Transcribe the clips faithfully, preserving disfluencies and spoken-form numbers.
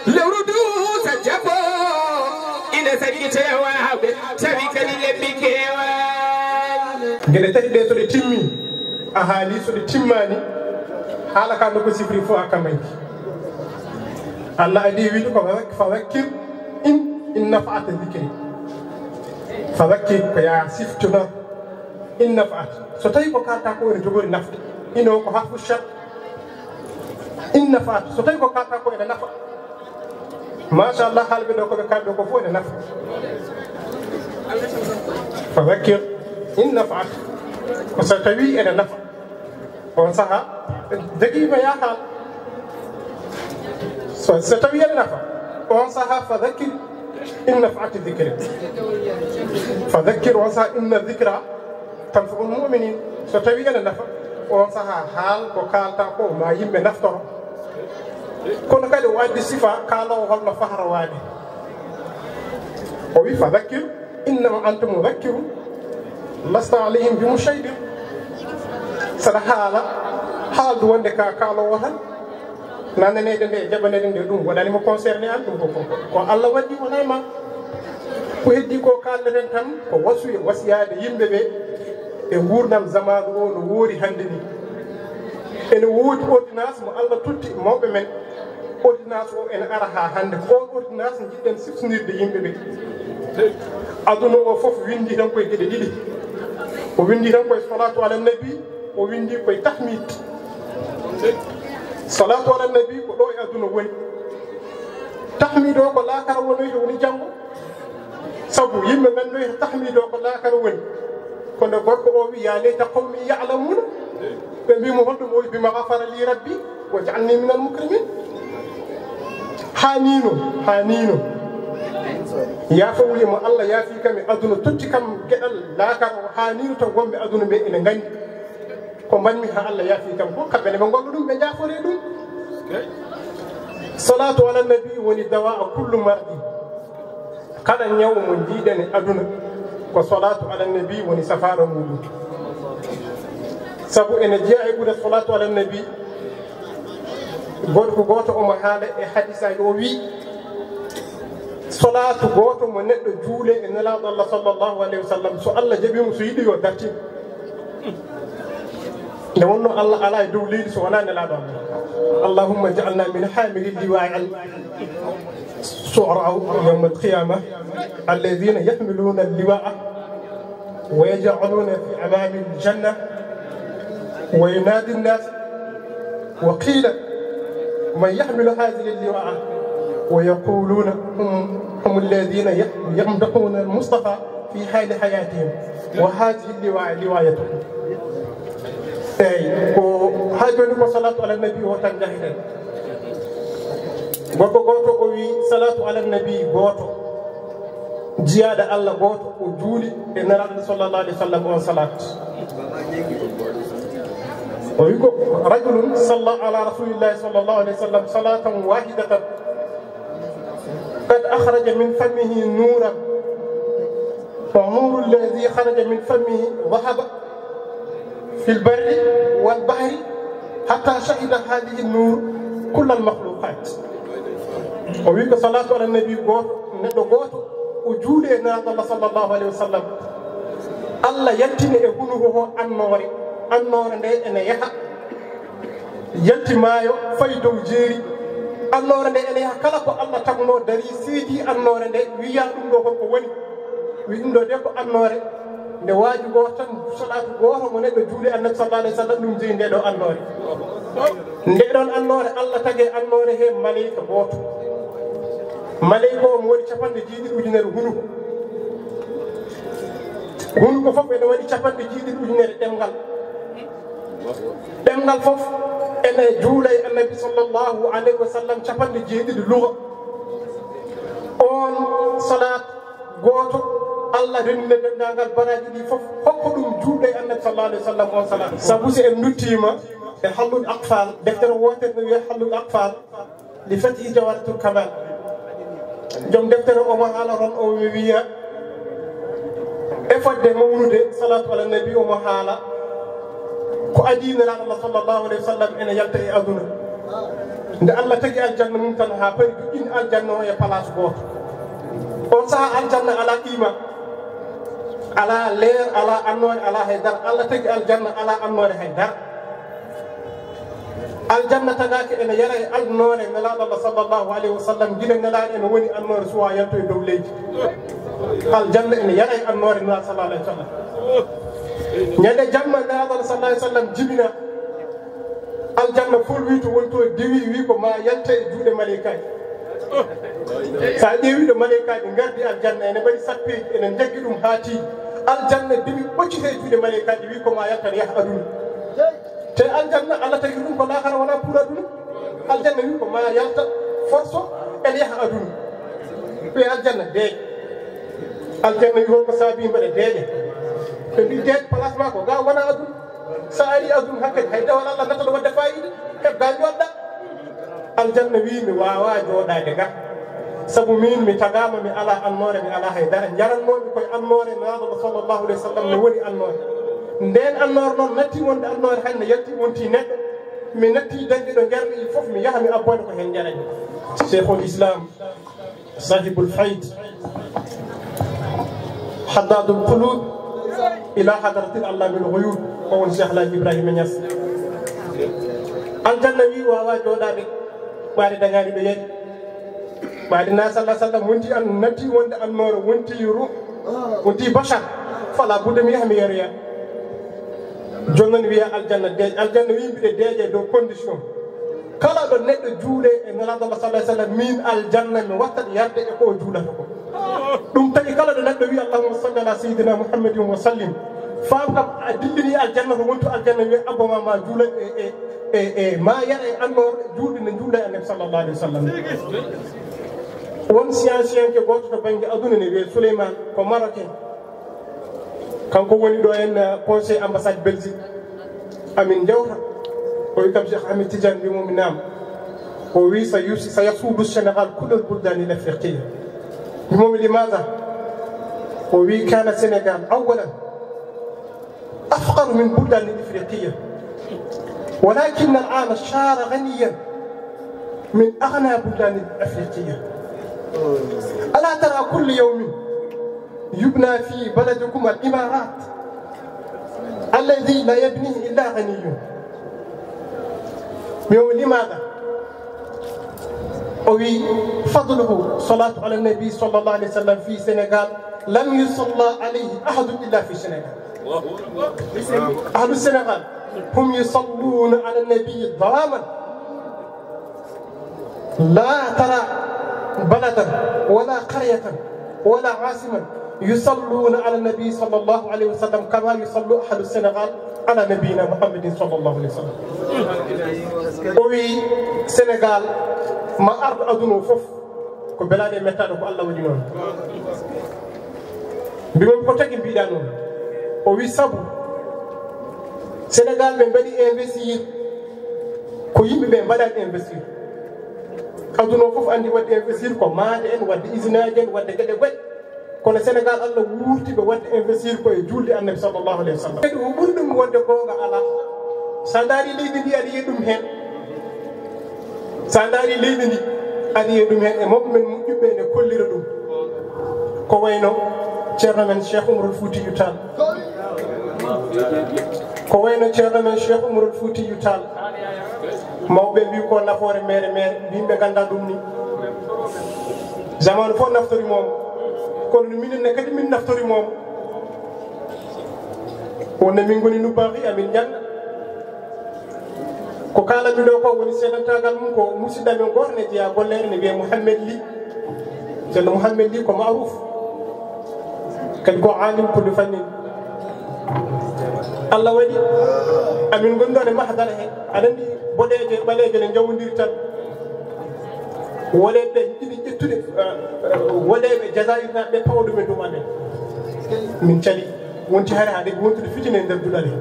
Lewru du so jabo, ina saggi tewaaɓe, tawi kadi lebbi keewaani. Geɗe tati ɗe so ɗe timmi, a haali so ɗe timmaani, haala ka no ko sifri fof a kamanki. Allah adi wiide ko fa zakkir in, in nafaati zikri. Fa zakkir ko ya siftuna in nafaati. So tawi ko kalta ko ene jogori nafde. Ino ko harfu shart. In nafaati. So tawi ko kalta ko ene nafa. Machallah, haalɓe ɗo ko ɓe kalɗo ko fof ene nafa. Fa zakkir in nafaati. Ko so tawi ene nafa. On saha, jagima ya haal. So, so tawi ene nafa. On saha, fa zakkir in nafaati zikri. Fa zakkir, on saha, inna zikra tanfa'ul mu'minin. So tawi ene nafa, on saha haal ko kalta ko ma yimɓe naftoro. Kono kadi o addi sifa kalowo holno fahra waade. O wi fa zakkir, innama anta muzakkirun, lasta alayhim bi mushaydir. Saɗa haala, haaldu wonde ka kalowo tan. Nananede nde, jaɓanede nde, ɗum waɗani mo concerné an, ɗum ko, ko, ko Allah waɗi wona e ma. Ko heddi ko kalɗen tan, ko wasuya, wasiyade yimɓe ɓe e nguurndam zamaanu o no woori hannde ni. Ene woodi ordonnance mo Allah totti mawɓe men. Ordonnance o ene ara haa hannde. Ko on ordonnance njiɗɗen siftinirde yimɓe ɓe. Aduna o fof winndi tan koye geɗe ɗiɗi. O winndi tan koye salatu ala nabi, o winndi koye tahmid. Salatu ala nabi ko ɗo e aduna woni. Tahmid o ko laakara wonoyto woni janngo. Sabu yimɓe nganndoyta tahmid o ko laakara woni. Kono gorko o wi, "Ya layta qawmi ya'lamuna." Ɓe mbi mo, "Honɗum?" O wi, "Bima ghafara li rabbi wa ja'alni minal mukrimin." Haanino, haanino. Yaafo wuli mo Allah yaafi kam e aduna, totti kam geɗal laakara o, haanino taw wonɓe aduna ɓe ene nganndi. Ko mbanmi haa Allah yaafi kam ko, kamɓe ne ɓe ngolla ɗum, ɓe njaafore ɗum. Salatu ala nabi woni dawa a kullu mardi. Kala ñaw mo njiiɗen e aduna, ko salatu ala nabi woni safaara muɗum. Sabu ene jeya e ɓure salatu ala nabi. Gorko gooto omo haala e hadisaaji, o wi, salatu gooto mo neɗɗo juule e Nelaaɗo Allah sallallahu alayhi wa sallam, so Allah jaɓi mo, so yiɗi yo dartin. Nde wonno Allah ala e dow leydi so wona Nelaaɗo Allah. Allahumma ja'alna min hamili liwa'i al-su'ara yawm al-qiyamah, alladhina yahmiluna al-liwa'a wa yaj'aluna fi amami al-janna wa yunadi an-nas wa qila man yahmilu hadhihi al-liwa'a wa yaquluna hum, hum alladhina yamdahuna al-Mustafa fi hali hayatihim wa hadhihi liwa-, liwayatuhum. Eyi, ko haa jooni ko salatu ala nabi o tan njaheten. Gorko gooto o wi salatu ala nabi gooto, jiyaaɗo Allah gooto, o juuli e Nelaaɗo sallallahu alayhi wa sallam on salat. O wi ko rajulun salla ala rasulillahi sallallahu alayhi wa sallam salatan wahidatan قد أخرج من فمه نورا، والنور الذي خرج من فمه ذهب في البر والبحر حتى شهد هذه النور كل المخلوقات. O wi ko salatu ala nabi gooto, neɗɗo gooto, o juuli e Nelaaɗo Allah sallallahu alayhi wa sallam. Allah yaltini e hunuko o annoore, annoore nde ene yaha yalti maayo, fayi dow jeeri. Annoore nde ene yaha kala ko Allah tagno dari, seedi annoore nde, wiya ɗum ɗo holko woni? Wi ɗum ɗo de ko annoore nde waaju gooto tan, salatu gooto mo neɗɗo juuli Annabi sallallahu alayhi wa sallam, ɗum jeyi nde ɗo annoore. Nde ɗon annoore, Allah tagi e annoore he maleyka gooto. Maleyka o mo waɗi capanɗe jeeɗiɗi ujunere hunuko. Hunuko fof ene waɗi capanɗe jeeɗiɗi ujunere ɗemngal. Ɗemngal fof ene juula e Annabi sallallahu alayhi wa sallam capanɗe jeeɗiɗi luga. On salat gooto, Allah renndini denndaangal baraaji ɗi fof, hokka ɗum juuɗe e Annabi sallallahu alayhi wa sallam on salat. Sabu si en nduttiima e Hallul Aqfal, deftere wootere no wiyee Hallul Aqfal, li fathi Jawharatul Kamal. Joom deftere omo haala toon, o wiya, e fodde mawnude salatu ala nabi, omo haala ko adii Nelaaɗo Allah sallallahu alayhi wa sallam ene yalta e aduna. Nde Allah tagi aljanna mum tan haa pari, joƴƴini aljanna o e place gooto. On saha aljanna alaa qima, alaa leer, alaa annoore, alaa hay dara. Allah tagi aljanna alaa annoore hay dara. Aljanna tagaaki ene yara e annoore Nelaaɗo Allah sallallahu alayhi wa sallam, gila Nelaaɗo ene woni annoore suwa yalto e dow leydi. Aljanna ene yara e annoore Nelaaɗo sallallahu alayhi wa sallam. Ñande jamma Nelaaɗo Allah sallallahu alayhi wa sallam jibina. Aljanna fof wi to woni to diwi, wi ko ma yalte e juuɗe maleykaaji. So a ƴeewi ɗo maleykaaji ngardi aljanna, ene mbaɗi sappeeji, ene njaggi ɗum haa tiiɗi. Aljanna diwi ɓoccite e juuɗe maleykaaji, wi ko ma yalta, yaha aduna. Te aljanna, Allah tagi ɗum ko laakara, wonaa pour aduna. Aljanna wi ko ma yalta, forso, ene yaha aduna. Ɓe aljanna deeƴ. Aljanna wi holko saabi mbaɗa deeƴa. Ɓe mbi deeƴ place ma ko ga, wonaa aduna. So a ari aduna hakkadi, hay dewal Allah natta ɗo wadde fayida, heɓ ga joɗɗa. Aljanna wi mi wawa joɗade ga. Sabu min mi tagama, mi ala annoore, mi ala hay dara. Njarannomi koye annoore Nelaaɗo sallallahu alayhi wa sallam, no woni annoore. Nden annoore noon natti wonde annoore, hande yalti wonti neɗɗo. Mi natti dañde ɗo njarmi fof, mi yaha mi abbode ko hen njarani. Cheikhul Islam. Sahibul Fayd, Haddadul Qulub ila Hadratil Allamil Ghuyub, ko won Cheikh Alhaji Ibrahima Niass. Aljanna wi wawa joɗade, ɓaade dañani ɗo yari. Ɓaade na sallah sallam wonti an natti wonde annoore, wonti ruh, wonti bashar. Fala budda mi yaha mi yaroya. Jooni noon wiya aljanna deeƴ. Aljanna wi mbiɗa deeƴa e dow condition. Kala ɗo neɗɗo juule e Nelaaɗo Allah sallallahu alayhi wa sallam, min aljanna mi wattat yarde e ko o juulata ko. Ɗum tagi kala ɗo neɗɗo wi allahumma salli ala sayyidina Muhammadin wa sallim. Faam kam a dillini aljanna to wontu aljanna wiya abba ma ma juula e, e, e, e ma yara e annoor juulde ne juula e annabi sallallahu alayhi wa sallam. Won scientifique gooto to bannge aduna ne wiyee Souleymane, ko Marocain. Kanko woni ɗo en, eh, conseil ambassade Belgique. Amin jawta. O wi kam Cheikh Ahmed Tidiane, mbimomi naam. O wi sa yus-, sa yasuudu Sénégal kullal buldaani l afriqiya. Mbimomi limaada? O wi kana Sénégal awalan afqaru min buldaani l afriqiya. Walakin al ana sara ganiyan min agna buldaani l afriqiya. Ala tara kulli yawmin يبنى في بلدكم الإمارات الذي لا يبنيه إلا غني. Mais لماذا؟ O wi فضله صلاة على النبي صلى الله عليه وسلم في سنغال لم يصلى عليه أحد إلا في سنغال. أهل السنغال هم يصلون على النبي دواما. لا ترى بلدا ولا قرية ولا عاصمة يصلون على النبي صلى الله عليه وسلم كما يصلي أهل السنغال على نبينا محمد صلى الله عليه وسلم. O wi Sénégal ma ardu aduna o fof ko belaaɗo e mettaaɗo ko Allah waɗi noon. Mbimomi ko tagi mbiɗa noon? O wi sabu Sénégal ɓe mbaɗi investir ko yimɓe ɓe mbaɗani investir. Aduna o fof anndi waɗde investir ko maande en, waɗde usine aji en, waɗde geɗe goɗɗe. Kono Sénégal Allah wuurti ɓe waɗde investir ko e juulde annabi sallallahu alayhi wa sallam. Kadi o ɓuri ɗum wonde goonga alaa. Sa ndaari leydi ndi aɗa yiya ɗum heen. Sa ndaari leydi ndi aɗa yiya ɗum heen e mawɓe men moƴƴuɓe ene kollira ɗum. Ko wayno Ceerno men Cheikh Oumarul Foutiyou Tall. Ko wayno Ceerno men Cheikh Oumarul Foutiyou Tall. Mawɓe mbi ko nafoore mere mere, yimɓe ganda ɗum ni. Zamanu fof naftori momo. Kono minen ne kadi min naftori momo. Wonde min ngoni nubbaaxi amin njannga. Ko kaalanmi ɗo ko woni seedantaagal mum ko musidɗo amen gooto ne jeyaa golleere ne wiyee Mouhamed Ly. Ceerno Mouhamed Ly ko maaruf. Kadi ko aalim kulli fannin. Allah waɗi amin ngoni ɗo e mahdara he. Aɗa anndi boɗeejo e ɓaleejo ne njawondiri tan. Woɗeeɓe ɓe jiɗi ƴettude, eh, eh, woɗeeɓe Jazairnaaɓe ɓe pawa ɗum e dow amen. Min cali. Wonti hare haa ɗe wontude fitina e nder duɗal he.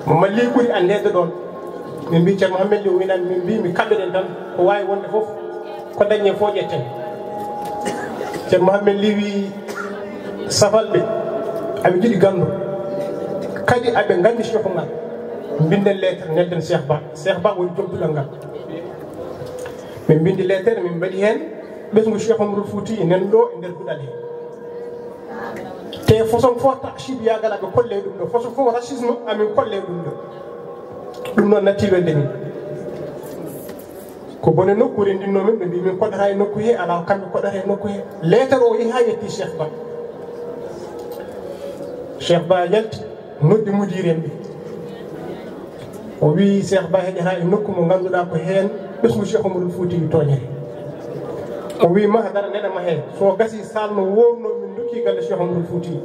Mo Mali ɓuri anndeede ɗoon. Min mbii Ceerno Mohamed Ly o winan, min mbii mi kaɓɓeɗen tan, ko waawi wonde fof, ko dañe fof ƴetten. Ceerno Mohamed Ly wii, safalɓe, aɓe njiɗi ganndo. Kadi aɓe nganndi Cheikh Oumar. Mbinden lettre, nedden Cheikh Ba. Cheikh Ba woni joom duɗal ngal. Min mbindi leetere, min mbaɗi heen ɓesngu Cheikh Omarul Fouti nan ɗo e nder duɗal he. Te façon fof taasib yaagal aɓe kolle ɗum ɗo, façon fof racisme amin kolle ɗum ɗo. Ɗum noon natti welde min. Ko bone nokku renndinno min, ɓe mbi min koɗata e nokku he, alaa ko kamɓe koɗata e nokku he. Leetere o yehi haa yetti Cheikh Ba. Cheikh Ba yalti, noddi mudiiren ɓe. O wii Cheikh Ba heƴata e nokku mo ngannduɗaa ko heen ɓesngu Cheikh Omarul Fouti tooñere. O wii mahadara neɗa ma heen. So gasi sal no woorno min ndokki galle Cheikh Omarul Fouti.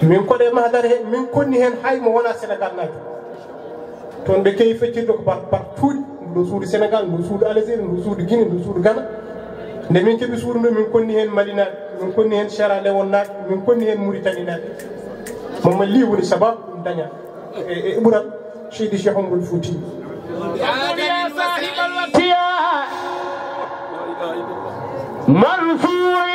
Min koɗe mahadara he, min konni heen hay mo wona Sénégal naajo. Toon ɓe kewi feccirde ko par, par tuuɗi. Ndu suudu Sénégal, ndu suudu Algérie, ndu suudu Guinée, ndu suudu Ghana. Nde min keɓi suudu ndu, min konni heen Malinaaɓe, min konni heen Sierra Leone naaɓe, min konni heen Mauritanie naaɓe. Moom li woni sababu ɗum daña e, e ɓural Seydi Cheikh Omarul Fouti. Mansour.